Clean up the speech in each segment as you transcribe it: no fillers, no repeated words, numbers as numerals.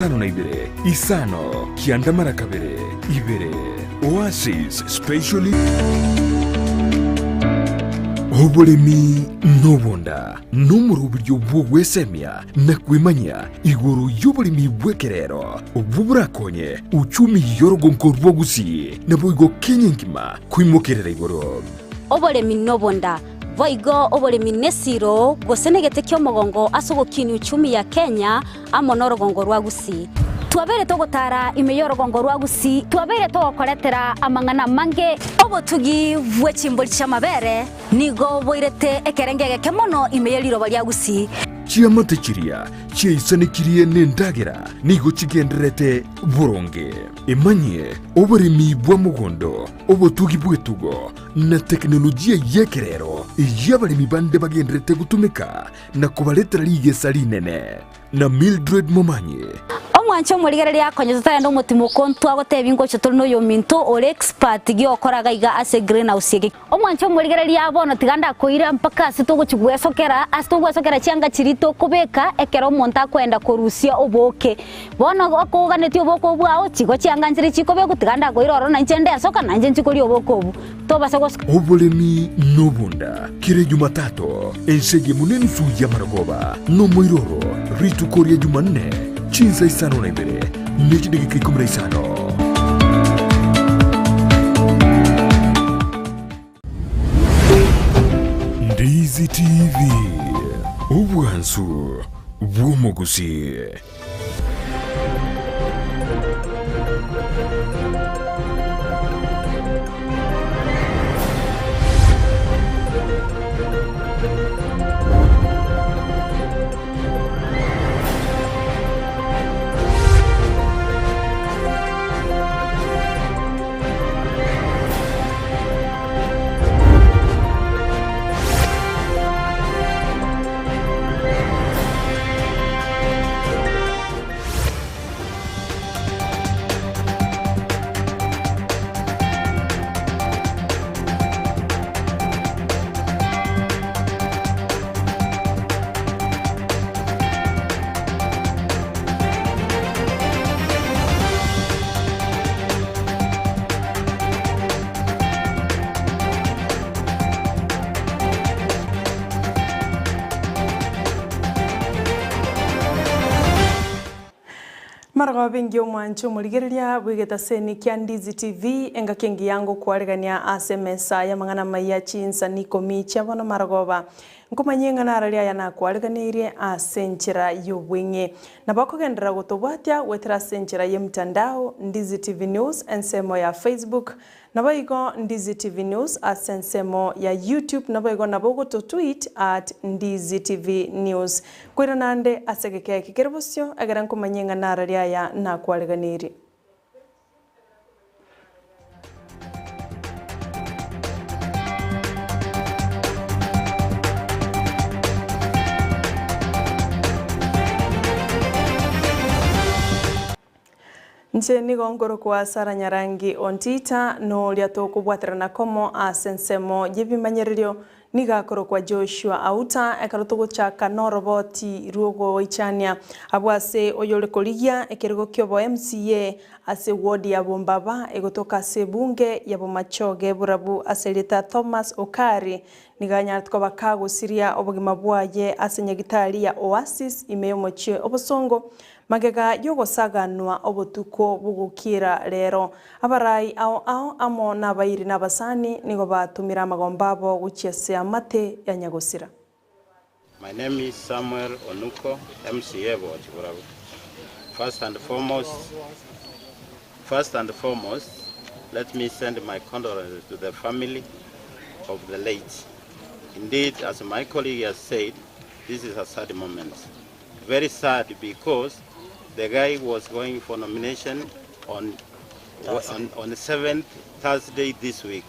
52, isano, kianda mara kabere, ibere. Oasis Specially. Oboremi nobonda nomoroberio bw'ogwesemia na kwemanyia igoro y'oboremi bw'ekerero obwo borakonye uchumi y'orogonko rwa Gusii naboigo Kenya engima koimokerera igoro. Oboremi nobonda Boigo oboremi nesiro, gose negete ki'omogongo ase ogokinia uchumi ya Kenya amo norogongo rwa Gusii. Twabeire togotara ime y'orogongo rwa Gusii, twabeire togokoretera amang'ana amange. Obotugi bwe chimbori chi'amabere nigo boirete ekerengo egeke mono ime ye riroba ria Gusii. Chiamate chiria chiaisanekirie nendagera nigo chigendererete boronge. Emanyie oboremi bwa mogondo, obotugi bw'etugo, na tekinolojia y'ekerero eyio abaremi bande bagendererete gotumeka na kobaretera rigesa rinene. Na Mildred Momanyi. Omwanche omorigereria akonye totagenda omotimoko ntwagotebia ngocha tore noyominto ore expert giokora gaiga ase greenhouse eke. Omwanche omorigereria bono tiga ndakoira mpaka ase togochi gwesokera ase togwesokera chianga chiria tokobeka ekero omonto akoenda korusia obooke. Bono okoganetie oboke obwo bwao, chigo chianga nchire chikobekwa, tiga ndakoira ororo na inche ndesoka, na inche nchikoria oboke obwo. Tobasa gosoka. Oboremi nobonda, kera Ejumatatu, ense eyemo nenusu y'amarogoba, nomoiroro, rituko ria Jumanne, chinsa isano na ibere ne chidageka ikomi na isano. Ndizi TV, obwansu bw'omogusii. Marogoba engiya omwanche omorigereria bw'egetaseni kia Ndizi TV, engaki engiya ngokwaregania ase emesa y'amang'ana amaya chinsani ikomi chia bono marogoba. Nkomanyie ng'a narari aya nakwareganeirie ase enchera y'obweng'e. Nabo okogenderera gotobwatia goetera ase enchera y'emtandao, Ndizi TV News ensemo ya Facebook, Naboigo Ndizi TV News ase ensemo ya YouTube naboigo nabo ogototweet at Ndizi TV News. Koirana ande ase egeka eke kere bosio egere nkomanyie ng'a narari aya nakwareganeirie. Inche nigo nkorokwa Sarah Nyarangi Ontita, na oria tokobwaterana komo ase ensemo y'ebimanyererio nigo akorokwa Joshua Auta, ekero togochaka noroboti rw'ogoichania abwo ase oyore korigia ekerogo ki'obo MCA ase ward ya Bombaba egotoka ase ebunge ya Bomachoge Borabu ase erieta Thomas Okari nigo anyarete koba kagosiria obogima bwaye ase nyagitari ya Oasis ime y'omochie Obosongo Magega y'ogosaganwa obotuko bogokiera rero, abarai ao ao amo nabairi na abasani nigo batomire amagomba abo gochia ase amate ya nyagosira. My name is Samuel Onuko, MCA Bogochi Borabu. First and foremost, first and foremost, let me send my condolences to the family of the late. Indeed, as my colleague has said, this is a sad moment. Very sad because the guy was going for nomination on, on, on the 7th Thursday this week.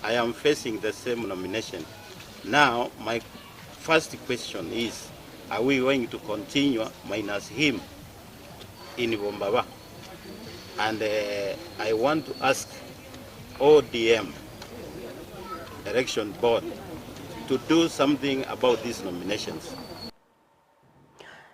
I am facing the same nomination. Now, my first question is, are we going to continue minus him in Bombaba? And uh, I want to ask ODM, Election Board, to do something about these nominations.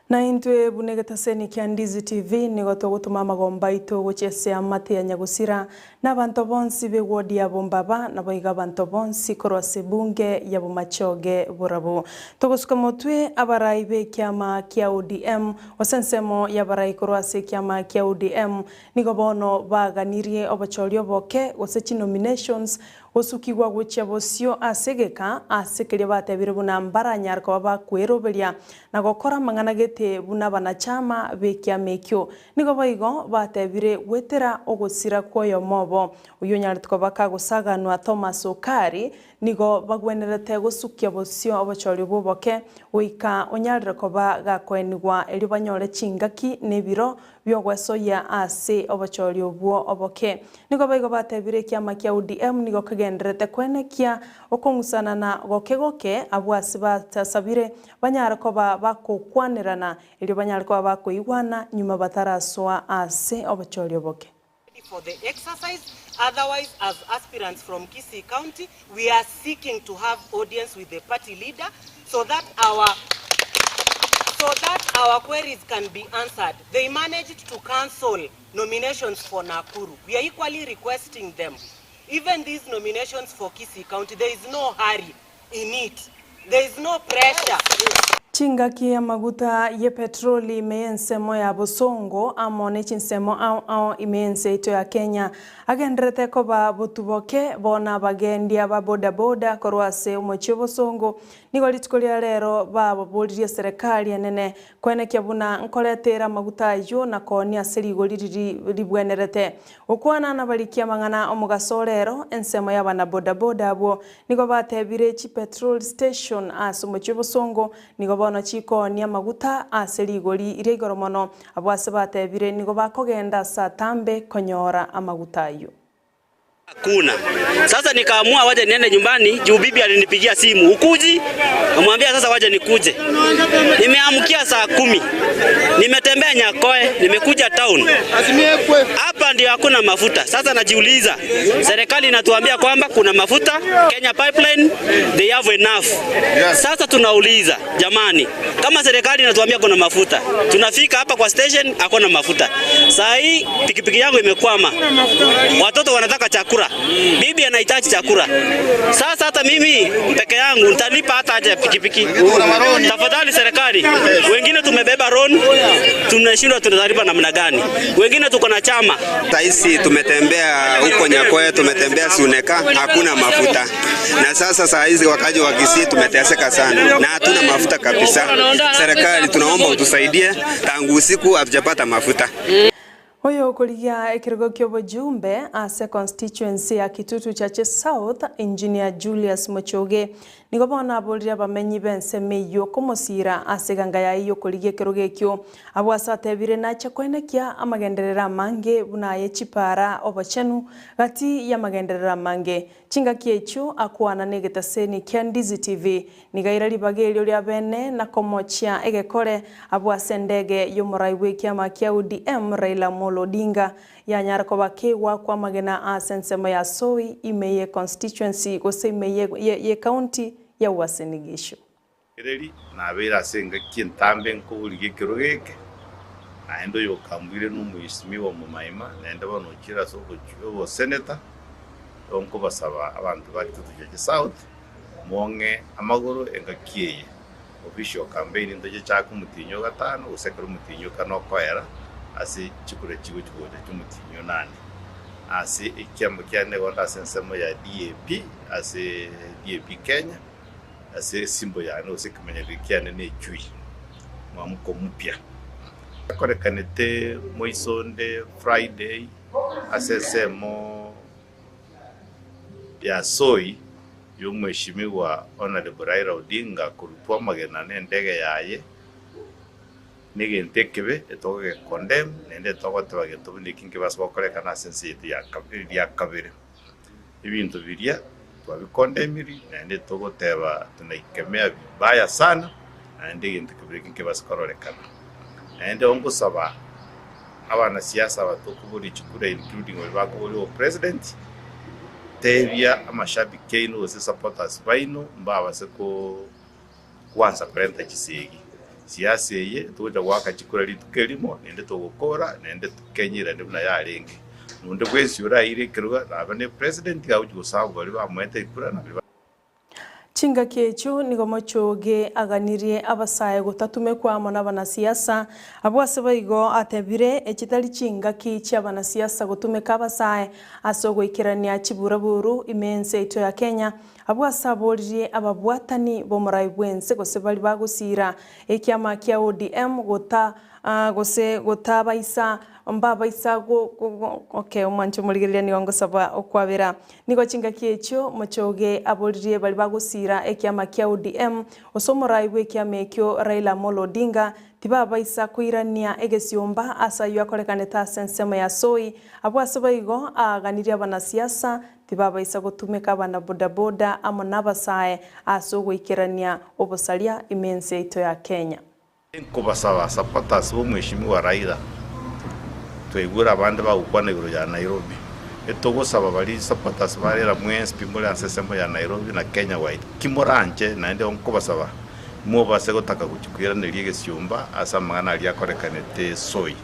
Na intwe buna egetaseni kia Ndizi TV nigo togotoma amagomba aito gochia ase amate ya nyagusira, na abanto bonsi b'ewodi ya Bombaba, naboigo abanto bonsi korwa ase ebunge ya Bomachoge Borabu. Togosuka motwe abarai b'ekiama kia ODM, gose ensemo y'abarai korwa ase ekiama kia ODM, nigo bono baganirie obochori oboke gose chinominations Gosukigwa gochia bosio ase egeka ase keria batebire buna mbaranyare koba bakweroberia na gokora amang'ana gete buna abanachama b'ekiama ekio. Nigo boigo batebire goetera ogosira kw'oyomo obo, oyio onyarete koba kagosaganwa Thomas Okari, nigo bagwenerete gosukia bosio obochori bw'oboke goika onyarire koba gakoenigwa erio banyore chingaki na ebiro bi'ogwesoyia ase obochori obwo oboke. Nigo boigo batebire ekiama kia ODM nigo kegendererete kwenekia okong'usanana goke goke abwo ase batasabire banyare koba bagokwanerana erio banyare koba bakoigwana nyuma batarasoa ase obochori oboke. For the exercise, otherwise as aspirants from Kisii County we are seeking to have audience with the party leader so that our so that our queries can be answered. They managed to cancel nominations for Nakuru. We are equally requesting them. Even these nominations for Kisii County, there is no hurry in it. There is no pressure. Chingaki amaguta ye petroli ime y'ensemo ya bosongo amo ne chinsemo ao ao ime y'ense yaito ya Kenya agendererete koba botuboke bono abagendia ba boda boda korwa ase omochie obosongo nigo rituko ria rero baboririe eserekari enene Koenekia buna nkoretera amaguta ayio na koonia ase rigori riria ribwenerete. Gokwana nabarikia amang'ana omogaso o rero, ensemo y'abanabodaboda abwo nigo batebire chipetrol station ase omochie obosongo nigo bono chikoonia amaguta ase rigori ria igoro mono. Abwo ase batebire nigo bakogenda ase atambe konyora amaguta ayio. Hakuna. Sasa nikaamua wacha niende nyumbani juu bibi alinipigia simu ukuji, namwambia sasa wacha nikuje. Nimeamkia saa kumi, nimetembea Nyakoe, nimekuja town hapa ndio hakuna mafuta. Sasa najiuliza, serikali inatuambia kwamba kuna mafuta Kenya Pipeline, they have enough. Sasa tunauliza jamani, kama serikali inatuambia kuna mafuta, tunafika hapa kwa station hakuna mafuta. Saa hii pikipiki yangu imekwama, watoto wanataka chakula, bibi anahitaji chakula. Sasa hata mimi peke yangu nitalipa hata aje pikipiki? Tafadhali serikali, wengine tumebeba loan, tunashindwa tunalipa namna gani? Wengine tuko na chama. Saisi tumetembea huko Nyakoe, tumetembea Suneka, hakuna mafuta. Na sasa saa hizi wakaji wa Kisii tumeteseka sana na hatuna mafuta kabisa. Serikali tunaomba utusaidie, tangu usiku hatujapata mafuta. Oyo okorigia ekerogo ki'obojumbe ase constituency ya Kitutu Chache South, Engineer Julius Mochoge, nigo bono aborire abamenyi b'ensemo eyio komosiira ase eganga yaye y'okorigia ekerogo ekio. Abwo ase atebire nache koenekia amagenderero amange buna aye chipara obochenu gati y'amagenderero amange. Chingaki echio akwana negetaseni kia Ndizi TV, nigo aira ribaga erio ria bene na komochia egekore abwo ase endege y'omorai bw'ekiama kia ODM Raila Amolo Odinga yanyara koba kegwakwa amagena ase ensemo ya Soi ime ye constituency gose ime ye county ya Uasin Gishu. Rigereria, nabeire ase engaki entambe nkoborigia ekerogo eke, naende oyokambuire nomoisimigwa omomaima, naende bono ochire ase oboseneta, igo nkobasaba abanto ba Kitutu Chache South, mong'e amagoro engaki eye. Official campaign ntochechake omotienyi o gatano gose ekero omotienyi o kane okoera ase chikura chigochi gocha chi'omotienyi o nane. Ase ekiama kiane nigo nde ase ensemo ya DAP ase DAP Kenya. Ase esimbo yane gose ekemanyererio kiane nechui, mwamuko mupya. Yakorekanete moisonde Friday ase ensemo ya Soi y'omweshimiwa Honourable Raila Odinga korutwa amagena nendege yaye negento ekebe etogegecondemn naende etogoteba gento buna eki nkebasa gokorekana ase ense yaito ya kabere. Ebinto biria twabikondemiri, naende togoteba tunaikemea vibaya sana, naende egento kebere eki nkebase kororekana. Naende ongosaba abanasiasa aba tokoboria chikura including baria bakoboria obopresident, tebia amashabiki aino gose supporters baino mbabase ko kwansa korenta chisegi. Siasa eye togocha goaka chikura rituko erimo, naende togokora, naende Kenya erende buna yarenge. Nonde bwensi oraire ekerogo arabe ne president iga agochia gosaba baria bamoete ekura na baria. Chingaki echio nigo Mochoge aganirie abasae gotatumekwa amo nabanasiasa, abwo ase boigo atebire echi tari chingaki chiabanasiasa gotumeka abasae ase ogoikerania chiburaburu ime ense yaito ya Kenya, abwo ase aboririe ababwatani bomorai bwense gose bari bagosiira ekiama kia ODM gota gose gotabaisa mbabaisa go go okay omwanche omorigereria nigo ngosaba okwabera. Nigo chingaki echio Mochoge aboririe baria bagosiira ekiama kia ODM gose omorai bw'ekiama ekio Raila Amolo Odinga tibabaisa koirania egesiomba ase ayio akorekanete ase ensemo ya Soi. Abwo ase boigo aaganirie abanasiasa tibabaisa gotumeka abanabodaboda amo nabasae ase ogoikerania obosaria ime ense yaito ya Kenya. Nkobasaba supporters b'omweshimiwa Raila, twaigure abande bagokwana igoro ya Nairobi, etogosaba baria supporters ba Raila mwensi pi more ase ensemo ya Nairobi na Kenya wide, ki moranche naende nkobasaba mobase gotaka gochia koiraneria egesiomba ase amang'ana aria akorekanete Soi.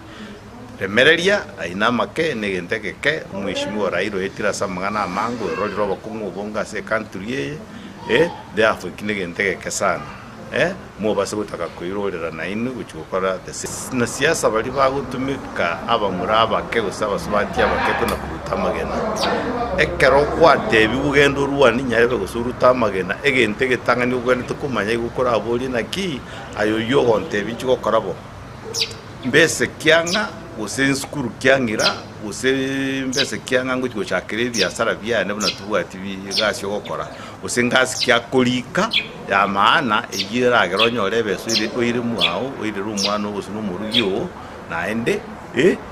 Remereria aino amake na egento egeke, omweshimiwa Raila oetire ase amang'ana amange ororire obokong'u obonge ase ecountry eye, eh, therefore eki negento egeke sana. Eh, mobase gotaka koirorera nainwe gochia gokora the same. Na siasa baria bagotumeka abamura abake gose abasubati abake kona koruta amagena. Ekero gwatebigwe genda orwane nyarebe gose orute amagena, egento egetang'ani ogwenerete komanya igo koraborie naki aye oyio ogontebia inchi gokora bo. Mbese kiang'a gose nsukuru kiang'ira gose mbese kiang'a ngochia gochakera ebiasara biane buna tobwati egasi ogokora, gose ngasi ki akorika ya maana eyio eragere onyore ebesa oire oire mwao oirere omwana oo gose na omorugi oo naende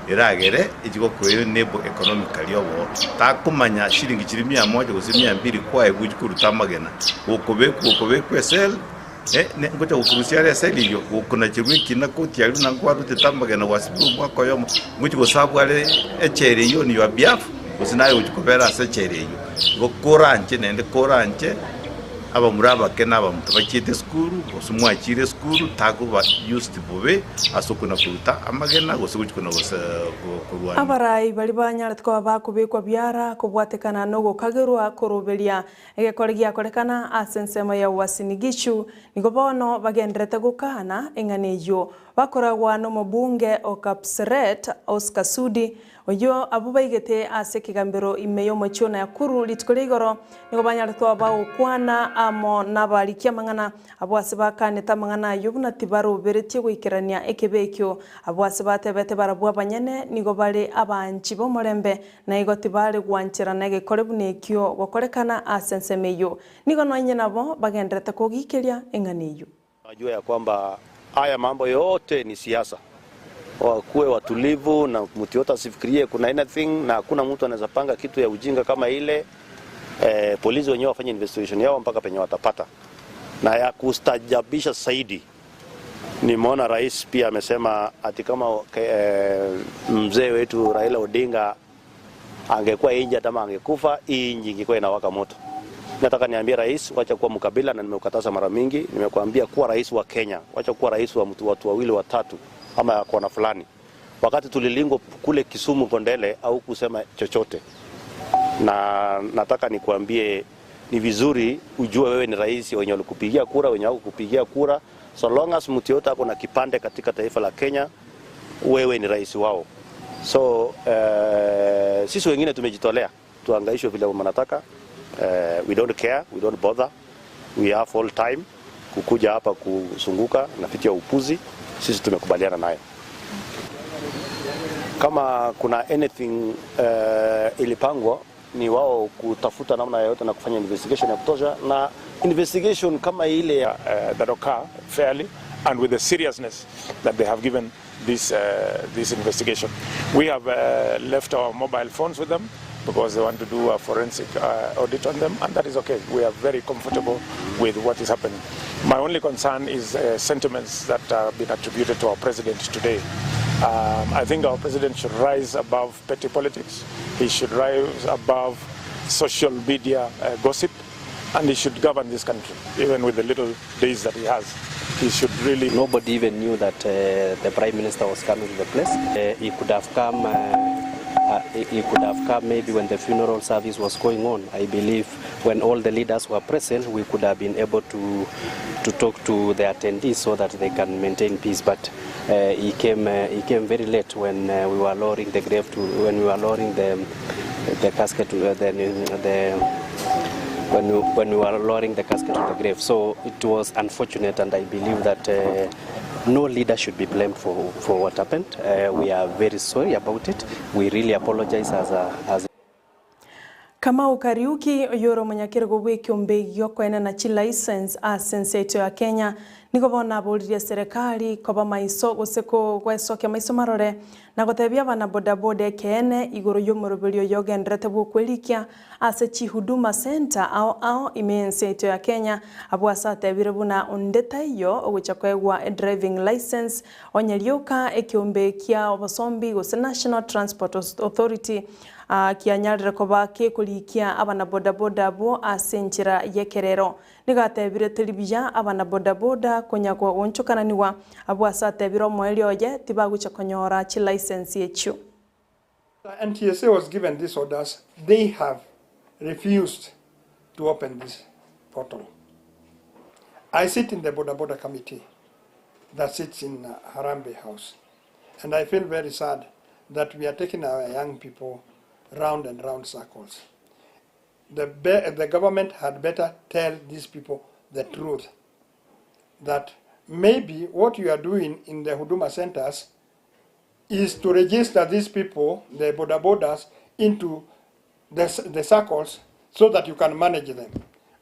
eragere echi gokoa enable economically obo takomanya shilingi chiria mia moja gose mia mbili kwaegwa ochia koruta amagena gokobekwa gokobekwa esel. Ngocha gokurusia are ase riiyo, gokonacherwa ekina koti aria buna nkwarutete amagena gwasibire omwaka oyomo, ngochia gosabwa are echela eyio on your behalf, gose naye ogochia kobera ase echela eyio. Igo koranche naende koranche, abamura abake na abamonto bachiete esukuru, gose mwachire esukuru, takoba used bobe ase okona koruta amagena gose gochia kona gose korwania. Abarai baria banyarete koba bakobekwa biara kobwatekana nogokagerwa koroberia Egekori giakorekana ase ensemo ya Uasin Gishu, nigo bono bagendererete gokaana eng'ana eyio. Bakoragwa nomobunge o Kapseret, Oscar Sudi, oyio abwo baigete ase ekegambero ime y'omochie o Nakuru rituko ria igoro, nigo banyarete koba bagokwana amo nabariki amang'ana abwo ase bakaanete amang'ana ayio buna tibaroberetie goikerania ekebe ekio. Abwo ase batebete barabwo abanyene nigo bare abanchi b'omorembe Na igo tibare gwancherana egekore buna ekio gokorekana ase ensemo eyio. Nigo nonye nabo bagendererete kogikeria eng'ana eyio. Wajua ya kwamba haya mambo yote ni siasa, wakuwe watulivu na mtu yote asifikirie kuna anything, na hakuna mtu anaweza panga kitu ya ujinga kama ile. Eh, polisi wenyewe wafanye investigation yao mpaka penye watapata, na ya kustajabisha zaidi nimeona rais pia amesema ati kama eh, mzee wetu Raila Odinga angekuwa injured ama angekufa, hii nchi ingekuwa inawaka moto. Nataka niambie rais, wacha kuwa mkabila, na nimekukataza mara mingi. Nimekuambia kuwa rais wa Kenya, wacha kuwa rais wa mtu watu wawili watatu ama kona fulani. Wakati tulilingwa kule Kisumu Kondele, au kusema chochote, na nataka nikuambie ni vizuri ujue wewe ni rais, wenye walikupigia kura, wenye hawakukupigia kura, so long as mtu yote ako na kipande katika taifa la Kenya, wewe ni rais wao. So uh, sisi wengine tumejitolea tuangaishwe vile wanataka. Uh, we don't care, we don't bother. We have all time kukuja hapa kuzunguka na vitu ya upuzi, sisi tumekubaliana nayo. Kama kuna anything uh, ilipangwa ni wao kutafuta namna yoyote na kufanya investigation ya kutosha, na investigation kama ile that occur fairly and with the seriousness that they have given this, this investigation. We have left our mobile phones with them because they want to do a forensic audit on them, and that is okay. We are very comfortable with what is happening. My only concern is sentiments that have been attributed to our president today. I think our president should rise above petty politics. He should rise above social media gossip, and he should govern this country, even with the little days that he has. He should really. Nobody even knew that uh, the Prime Minister was coming to the place. Uh, he could have come. Uh, uh, he could have come maybe when the funeral service was going on. I believe when all the leaders were present, we could have been able to to talk to the attendees so that they can maintain peace. But uh, he came uh, he came very late when uh, we were lowering the grave to when we were lowering the the casket to uh, the the when we, when we were lowering the casket to the grave. So it was unfortunate, and I believe that uh, no leader should be blamed for, for what happened. Uh, we are very sorry about it. We really apologize as a, as Kamau Kariuki oyore omonyakerogo bw'ekeombe giokoenana chilicense ase ense yaito ya Kenya nigo bono aboririe eserekari koba maiso gose gwesokia maiso marore na gotebia abana bodaboda ekeene igoro y'omoroberio oyo ogenderete bw'okwerikia ase chihuduma centre ao ao ime y'ense yaito ya Kenya abwo ase atebire buna onde taiyo ogocha koegwa edriving licence onye rioka ekeombe kia obosombi gose National Transport Authority Kianyarire koba kekorikia abanabodaboda abwo ase enchera y'ekerero. Nigo atebire teri buya abanabodaboda konya goonchokananigwa abwo ase atebire omoerio oye tibagocha konyora chilicense echio. The NTSA was given these orders, they have refused to open this portal. I sit in the Boda Boda committee that sits in Harambee House and I feel very sad that we are taking our young people round and round circles. The, the government had better tell these people the truth that maybe what you are doing in the Huduma centers is to register these people, the border borders, into the, the circles so that you can manage them.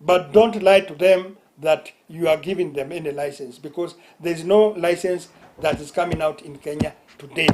But don't lie to them that you are giving them any license because there is no license that is coming out in Kenya today.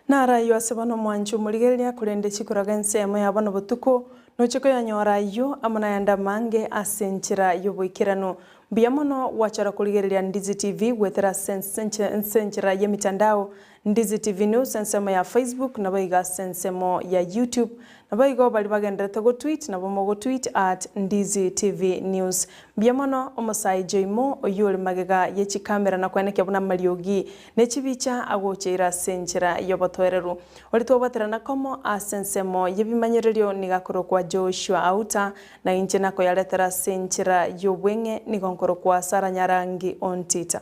Naro ayio ase bono omwanchi omorigereria, korende chikoraga ensemo ya bono botuko, noche koyanyora ayio amo nayande amange ase enchera y'oboikeranu. Mbuya mono gwachora korigereria Ndizi TV goetera ase ase enchera y'emitandao, Ndizi TV News ensemo ya Facebook naboigo ase ensemo ya YouTube. Naboigo baria bagendererete gotweet nabo mogotweet at Ndizi TV News. Mbuya mono omosae Joymo oyio ore magega ye chikamera na koenekia buna amariogi ne chibicha agocheire ase enchera y'obotoereru. Oria twabwaterana komo ase ensemo y'ebimanyererio nigo akorokwa Joshua Auta, na inche nakoyaretera ase enchera y'obweng'e nigo nkorokwa Sarah Nyarangi Ontita.